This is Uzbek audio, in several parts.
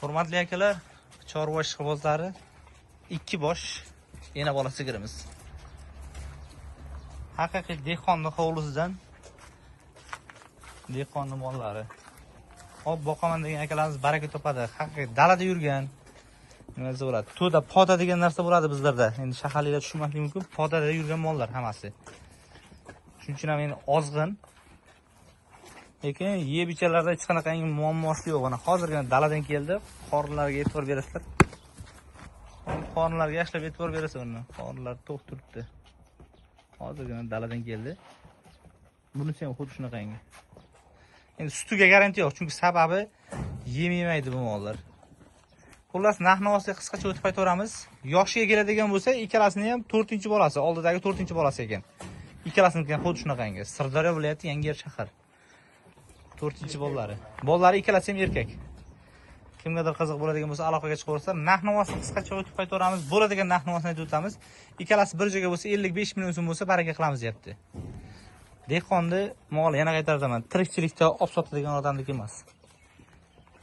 Hurmatli akalar, chorva ishqibozlari, 2 bosh ena bola sigirimiz. Haqiqiy dehqonni hovlisidan dehqonni mollari. Hop, boqaman degan akalarimiz baraka topadi. Haqiqiy dalada yurgan nima desa bo'ladi? To'da, poda degan narsa bo'ladi bizlarda. Endi shaharliklar tushunmasligi mumkin. Podada yurgan mollar hammasi. Shuning uchun ham endi ozg'in. Lekin yeb ichalarda hech qanaqangi muammosi yo'q. Mana hozirgina daladan keldi. Qorinlarga e'tibor berasizlar. Qorinlarga yaxshilab e'tibor berasizlar uni. Qorinlar to'q turibdi. Hozirgina daladan keldi. Bunisi ham xuddi shunaqangi. Endi sutiga garantiya yo'q, chunki sababi yem yemaydi bu mollar. Xullas, narx-navosiga qisqacha o'tib qaytaveramiz. Yoshiga keladigan bo'lsa, ikkalasini ham 4-bolasi, oldidagi 4-bolasi ekan. Ikkalasini ham xuddi shunaqangi. Sirdaryo viloyati, Yangiyer shahar. 4-bolalari. Bolalari ikkalasi ham erkak. Kimgadir qiziq bo'ladigan bo'lsa, aloqaga chiqaversa, narx-navosini qisqacha o'tib qaytaveramiz. Bo'ladigan narx-navosini aytib o'tamiz. Ikkalasi bir joyga bo'lsa 55 million so'm bo'lsa baraka qilamiz deyapti. Dehqonni moli, yana qaytaraman, tirikchilikda olib sotadigan odamniki emas.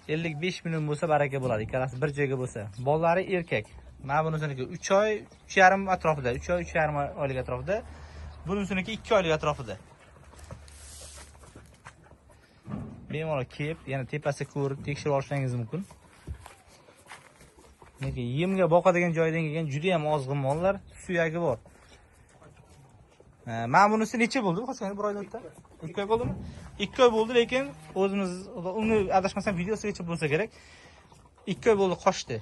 55 million bo'lsa baraka bo'ladi, ikkalasi bir joyga bo'lsa. Bolalari erkak. Mana bunisiniki 3 oy, 3,5 atrofida, 3 oy, 3,5 oylik atrofida. Bunisiniki 2 oylik atrofida. Bemalol kelib, yana tepasi ko'rib, tekshirib olishingiz mumkin. Lekin yemga boqadigan joydan kelgan juda ham ozg'in mollar, suyagi bor. Mana bunisi necha bo'ldi? Qochgan bir oyda o'tdi. 2 oy bo'ldimi? 2 oy bo'ldi, lekin o'zimiz uni adashmasam videosigacha bo'lsa kerak. 2 oy bo'ldi, qochdi.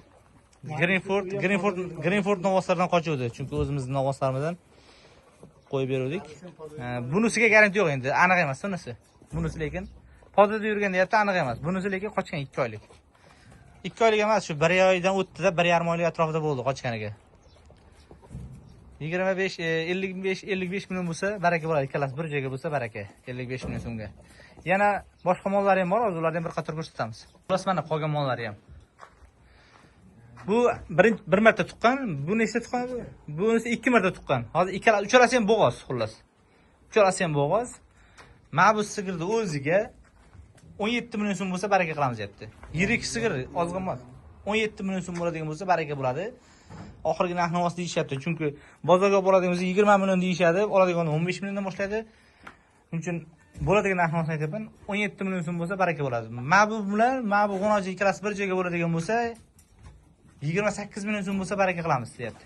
Greenford novvoslardan qochuvdi, chunki o'zimizning novvoslarimizdan qo'yib beruvdik. Bunisiga garantiya yo'q endi, aniq emas bunisi. Bunisi lekin podada yurgan deyapti, aniq emas. Bunisi lekin qochgan 2 oylik. 2 oylik emas, shu 1 oydan o'tdi-da, 1,5 oylik atrofida bo'ldi qochganiga. 25, 55 million bo'lsa baraka bo'ladi, ikkalasi bir joyga bo'lsa baraka. 55 million so'mga. Yana boshqa mollari ham bor, hozir ularni ham bir qator ko'rsatamiz. Xullas, mana qolgan mollari ham. Bu bir marta tuqqan, bu nechta tuqqan? Bunisi 2 marta tuqqan. Hozir uchalasi ham bo'g'oz, xullas. Uchalasi ham bo'g'oz. Mana bu sigirni o'ziga 17 million so'm bo'lsa baraka qilamiz deyapti. Yirik sigir, ozg'in emas. 17 million so'm bo'ladigan bo'lsa baraka bo'ladi. Oxirgi narx-navosi deyishyapti. Chunki bozorga boradigan bo'lsa 20 million deyishadi, oladigan 15 milliondan boshlaydi. Shuning uchun bo'ladigan narx-navosini aytyapman. 17 million so'm bo'lsa baraka bo'ladi. Mana bu bilan, mana bu g'o'noji ikkalasi bir joyga bo'ladigan bo'lsa 28 million so'm bo'lsa baraka qilamiz deyapti.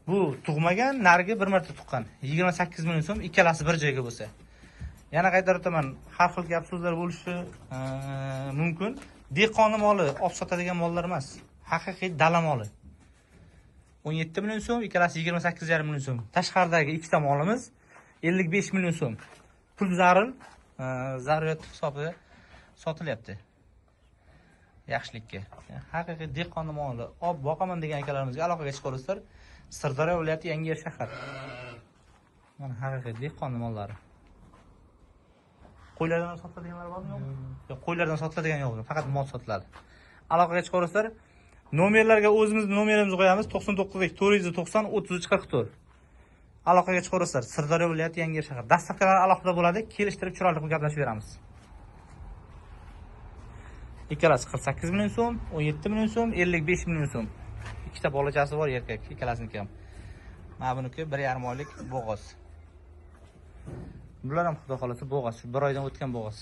Bu tug'magan, narigi bir marta tuqqan. 28 million so'm ikkalasi bir joyga bo'lsa. Yana qaytarib o'taman, har xil gap so'zlar bo'lishi mumkin. Dehqonni moli olib sotadigan mollar emas, haqiqiy dala moli. 17 million so'm, ikkalasi 28,5 million so'm. Tashqaridagi ikkita molimiz 55 million so'm. Pul zarur, zaruriyat hisobida sotilyapti. Yaxshilikka. Haqiqiy dehqonni moli olib boqaman degan akalarimizga aloqaga chiqaverasizlar. Sirdaryo viloyati, Yangiyer shahar. Mana haqiqiy dehqonni mollari. Qo'ylardan sotiladiganlar bormi, yo'qmi? Yo'q, qo'ylardan sotiladigan yo'q, faqat mol sotiladi. Aloqaga chiqaverasizlar. Nomerlarga o'zimiz nomerimizni qo'yamiz. 99 490 33 44. Aloqaga chiqaverasizlar. Sirdaryo viloyati, Yangiyer shahar. Dastavkalar alohida bo'ladi. Kelishtirib chiroyli qilib gaplashib beramiz. Ikkalasi 48 million so'm, 17 million so'm, 55 million so'm. Ikkita bolachasi bor erkak, ikkalasiniki ham. Mana buniki 1,5 oylik bo'g'oz. Bular ham xudo xolasa bo'g'oz, shu 1 oydan o'tgan bo'g'oz.